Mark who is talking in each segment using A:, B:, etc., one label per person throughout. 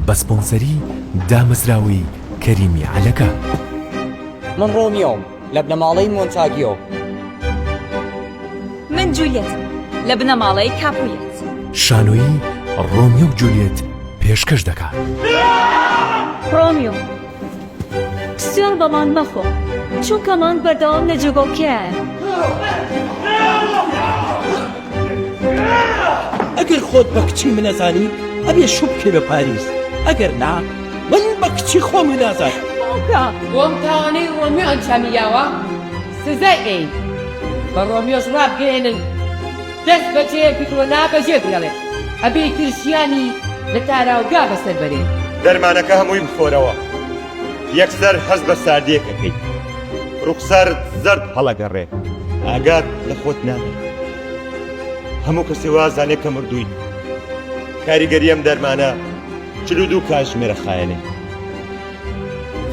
A: بە سپۆنسەری دامەزراوەی کەریمی عەلەکە.
B: من ڕۆمیۆم لە بنەماڵەی مۆنتاگیۆ.
C: من جولیەتم لە بنەماڵەی کاپولیەت.
A: شانۆیی ڕۆمیۆ و جولیەت پێشکەش دەکات.
D: ڕۆمیۆ، سوێند بە مانگ مەخۆ، چونکە مانگ بەردەوام لە جێگۆڵکێیایە.
E: ئەگەر خۆت بە کچی من ئەزانی ئەبێ شوو بکەی بە پاریس، ئەگەر نا من بە کچی خۆم نازانم.
D: باوکە!
F: بۆ ئەم تاوانەی ڕۆمیۆ ئەنجامی یاوە سزای ئەیەین، بە ڕۆمیۆش ڕابگەیەنن دەست بەجێ بیکڵۆنا بەجێ بهێڵێ، ئەبێ ئیتر ژیانی لە تاراوگا بەسەر بەرێ.
G: دەرمانەکە هەمووی بخۆرەوە یەکسەر هەست بە ساردیەک ئەکەیت ڕوخسارت زەرد هەڵەگەڕێ ئاگات لە خۆت نامێنێ هەموو کەسێ وازانێ کە مردووی کاریگەری ئەم دەرمانە 42 کاتژمێرە خایەنێ.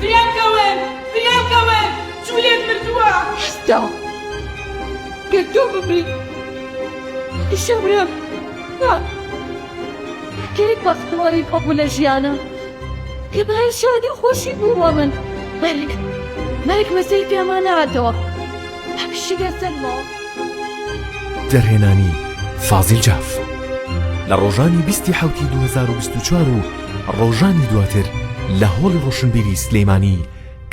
F: فریام کەون فریام کەون جولێت مردووە.
D: ئێستا گەر تۆ بمری منیش ئەمرم. کەی بەختەوەری هەبوو لە ژیانم کە بای شادی و خۆشی بوو بۆ من. مەرگ مەرگ مەسەی پێما نەهاتەوە هەمیشە لەسەرمەوە.
A: دەرهێنانی فازیل جاف لە ڕۆژانی بیستی حەوتی 2024 و ڕۆژانی دواتر لە هۆڵی ڕۆشنبیری سلێمانی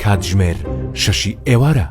A: کاتژمێر شەشی ئێوارە.